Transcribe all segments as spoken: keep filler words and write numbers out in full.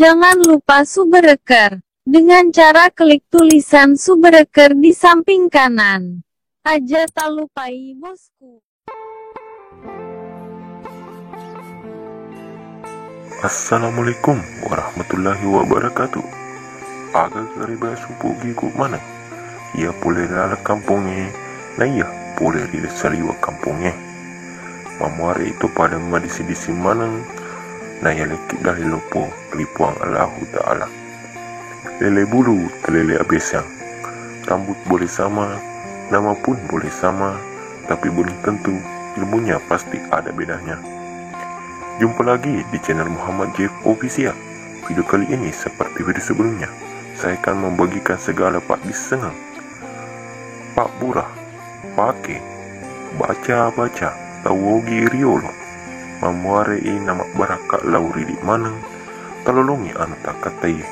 Jangan lupa subscribe dengan cara klik tulisan subscribe di samping kanan. Aja tak lupai, bosku. Assalamualaikum warahmatullahi wabarakatuh. Aga gareba supu gigu maneng. Iya pole ri laleng kampongnge, na iya pole ri saliweng kampongnge. Mamuare itu pada madisi-disi maneng, na iya lekki dale loppo ri Puang Allahu Ta'ala. Lele bulu talele abesang. Rambut boleh sama, nama pun boleh sama, tapi belum tentu ilmunya pasti ada bedanya. Jumpa lagi di channel Muhammad Jeff Official. Video kali ini seperti video sebelumnya, saya akan membagikan segala pak disengeng, pak burah, pake, baca-baca, tau ogi riolo, mamuare i namabbarakka lao ridi maneng, talolongi anu takkataiye.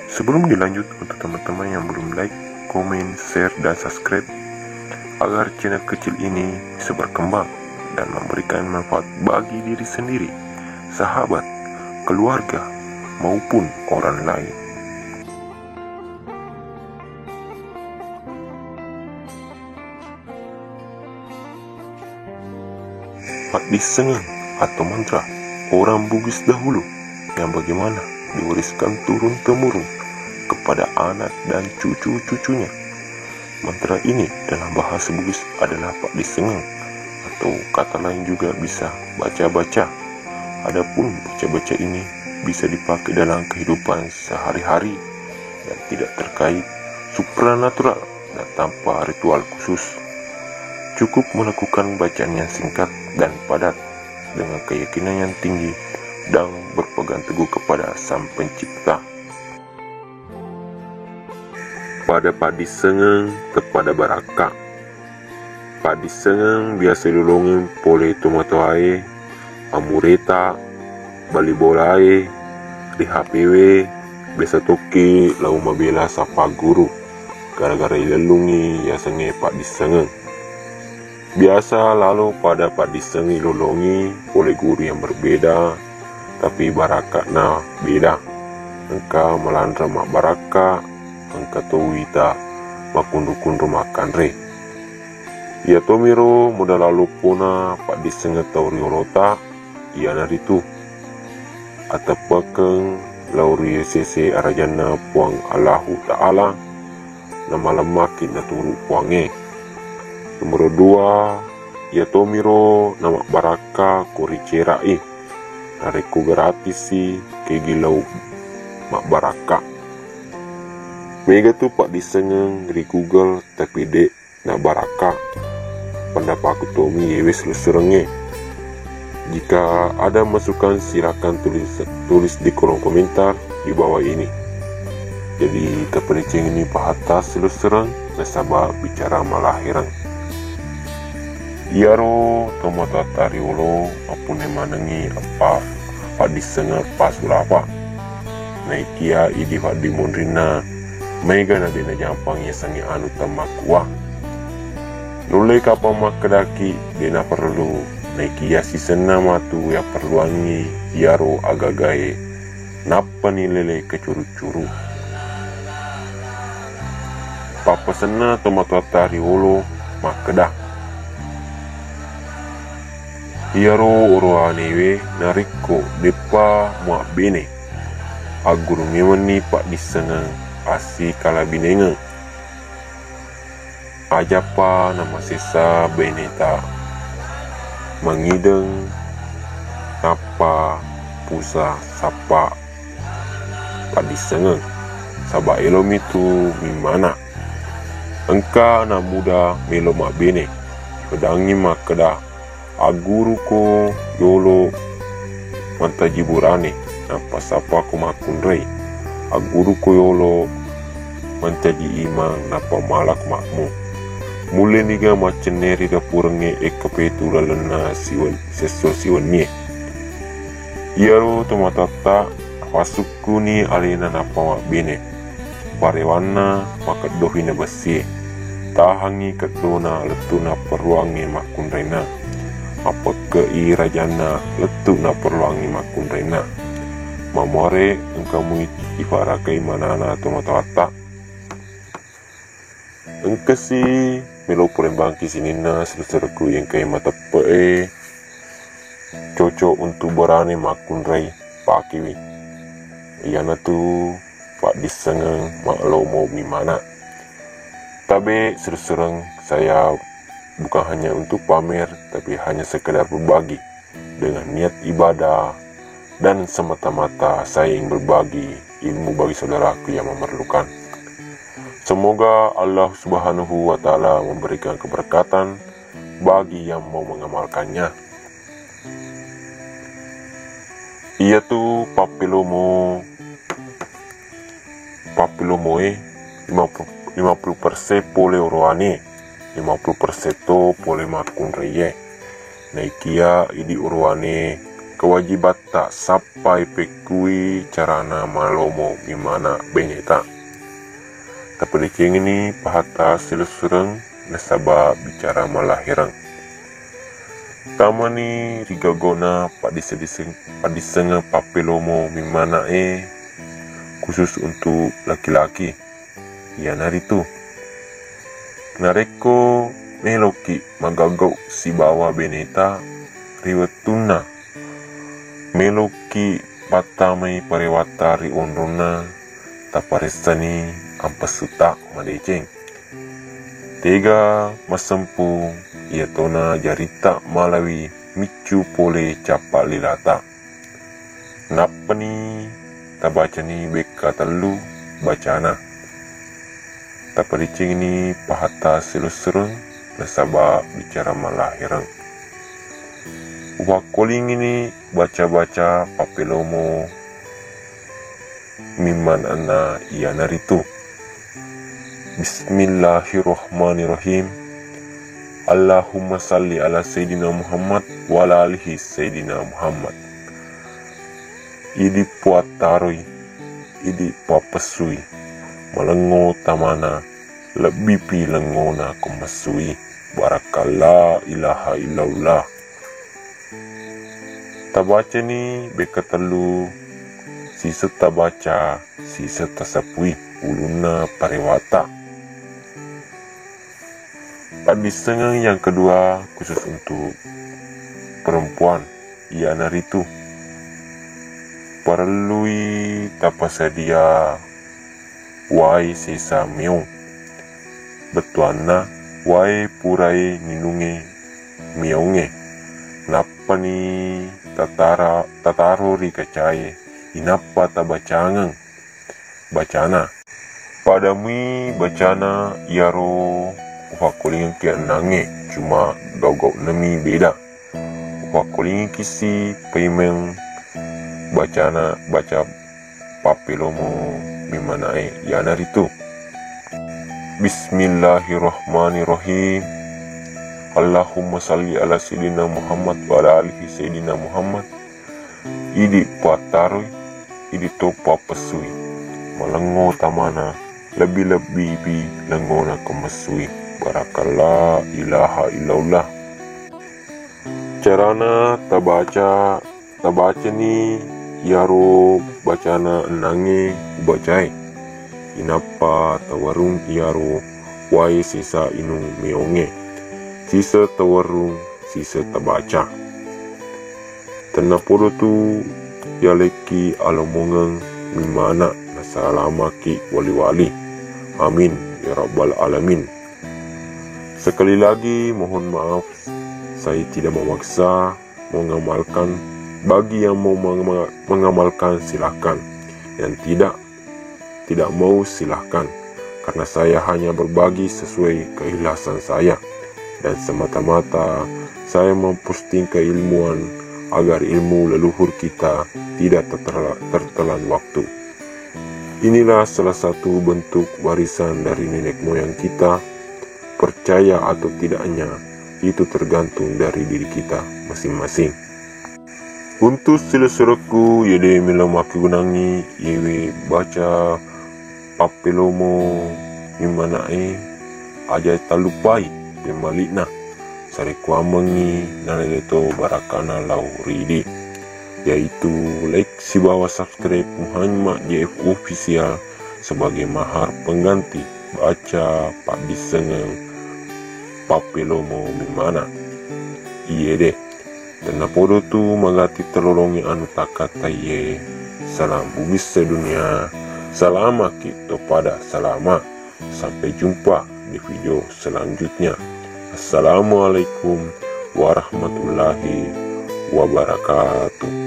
Sebelum dilanjut, untuk teman-teman yang belum like, komen, share, dan subscribe, agar channel kecil ini bisa berkembang dan memberikan manfaat bagi diri sendiri, sahabat, keluarga, maupun orang lain. Paddissengeng atau mantra orang Bugis dahulu yang bagaimana diwariskan turun-temurun kepada anak dan cucu-cucunya. Mantra ini dalam bahasa Bugis adalah paddissengeng atau kata lain juga bisa baca-baca. Adapun baca-baca ini bisa dipakai dalam kehidupan sehari-hari dan tidak terkait supranatural dan tanpa ritual khusus. Cukup melakukan bacaan yang singkat dan padat dengan keyakinan yang tinggi dan berpegang teguh kepada Sang Pencipta. Pada paddissengeng tepada barakka. Paddissengeng biasa ilolongeng pole tomatoae, amureta, bali bolae, ri H P W, biasa tokki lao mabela sappa guru gara-gara ilellungngi yasengnge paddissengeng. Biasa lalo pada paddissengeng ilolongi pole guru yang berbeda, tapi barakka'na beda. Engka malanre mabbarakka, engka to wita makkunru-kunru makkanre. Iyatomiro modala loppona paddissengeng tau riolota, iyanaritu ateppekeng lao ri sese arajanna Puang Allahu Ta'ala, namalemmaki naturu Puangnge. Nomoro dua, iyatomiro namabbarakka ko ricera'i, narekko gratisi kegi lao mabbarakka. Mega tu paddissengeng ri Google, tapi de' nabbarakka. Pendapatku tomi yewe selesserengnge. Jika ada masukan, silakan tulis, tulis di kolom komentar di bawah ini. Jadi tapadecengi pahatta selessereng nasaba bicara malahereng. Iyaro tomatoatta riolo mappunnai manengngi eppa paddissengeng pasulapa. Naikia idi faddimonrinna maega na de' najampang yasengnge anu temmakkua. Nulle kapang makkedaki de' naperlu, naikia sisenna matu yapperluangngi iyaro agagae, nappani lele kecuru-curu. Pappasenna tomatoatta riolo makkeda, iyaro orowanewe narekko de'pa muabbene, agguru memenni paddissengeng assikalabinengeng. Ajappa namasessa beneta mangideng nappa pusa sappa paddissengeng, saba elomitu mimmana. Engka anak muda melo mabbene, pedangngi makkeda, agguruko yolo mancaji burane, nappa sappako makkunrai. Agguruko yolo mancaji imang, nappa malako makmu. Mulle niga maccenne ri dapurengnge ekkepetu lalenna siwen-, sesso siwennie. Iyaro tomatoatta nafassukkuni alena nappa mabbene. Parewanna makeddofi na bessie. Tahangngi keddona lettu napperluangngi makkunrainna. Mappekke'i rajanna lettu napperluangngi makkunrainna. Mamuare engka mui ifarakai manana tomatoatta. Engkasi melo purembangki sininna silusurekku engkai mateppe'e cocok untuk berani makkunrai pakiwi. Iyanatu paddissengeng malomo mimana. Tabe silusureng saya bukan hanya untuk pamer, tapi hanya sekedar berbagi dengan niat ibadah dan semata-mata saya ingin berbagi ilmu bagi saudaraku yang memerlukan. Semoga Allah Subhanahu wa Ta'ala memberikan keberkatan bagi yang mau mengamalkannya. Iyatu pappelomo, pappelomoe lima puluh, lima puluh persen pole oroane, lima puluh persen to pole makkunraie. Naikia idi oroane kewajibatta sappai pekkui carana malomo mimana beneta. Tapadecengini pahatta silusureng nasaba bicara malahireng. Tamani ri gaugauna paddisse-, paddissengeng pappelomo mimmana'e khusus untuk laki-laki. Iyanaritu, narekko meloki magaugauk sibawa beneta ri wettunna meloki pattamai parewatta ri onronna, taparessani ampessutta madeceng. Tega massempung iyatona jaritta malawi miccu pole cappa lilata. Nappani tabacani bekka tellu bacana. Tapadecengini pahatta silusureng nasaba bicara malahireng. Uwakkolingini baca-baca pappelomo mimmananna iyanaritu. Bismillahirrahmanirrahim. Allahumma salli ala Sayyidina Muhammad wa ala alihi Sayyidina Muhammad. Idi puattaroi, idi puappessui, malengngo tamana, lebbipi lengngona ko messui. Barakalla ilaha illallah. Tabacani bekka tellu sisetta baca, sisetta sapui ulunna parewata. Paddissengeng yang kedua khusus untuk perempuan, iyanaritu parellui tapasadia wae sesa meong. Bettuanna, wae purae ninungnge meongnge, nappani tatara-, tataro ri kacae, inappa tabacangeng bacana. Padamui bacana iyaro ufakkolingengki ennangnge, cuma gau-gaunami beda. Ufakkolingengkisi paimeng bacana, baca pappelomo mimmana'e, iyanaritu, Bismillahirrahmanirrahim. Allahumma salli ala Sayyidina Muhammad wa ala alihi Sayyidina Muhammad. Idi puattaroi, idi to puappessui. Malengngo tamana, lebbi-lebbipi lengngona ko messui. Barakalla ilaha illallah. Carana tabaca, tabacani iyaro bacana ennangnge ubacae. Inappa tawerrung iyaro wae sesa inung meongnge. Siseng tawerrung, siseng tabaca. Tennapodo tu yalekki alomongeng mimmana nasalamaki wali-wali. Amin ya rabbal alamin. Sekali lagi mohon maaf, saya tidak memaksa mengamalkan. Bagi yang mau mengama-, mengamalkan, silakan. Yang tidak, tidak mau, silakan. Karena saya hanya berbagi sesuai keikhlasan saya. Dan semata-mata saya memposting keilmuan agar ilmu leluhur kita tidak tertela-, tertelan waktu. Inilah salah satu bentuk warisan dari nenek moyang kita. Percaya atau tidaknya, itu tergantung dari diri kita masing-masing. Untuk silessurekku, yede melo makkegunangngi yewe baca pappelomo mimmana'e, aja tallupai pemmalikna. Sarekkuammengngi nalele to barakana lao ridi. yaitu like sibawa subscribe Muhammad J F Official sebagai mahar pengganti baca paddissengeng pappelomo mimana. Iye de, tennapodo tu magatti telolongi anu takkattaiye. Salam bumi sedunia, salamaki to pada salama. Sampai jumpa di video selanjutnya. Assalamualaikum warahmatullahi wabarakatuh.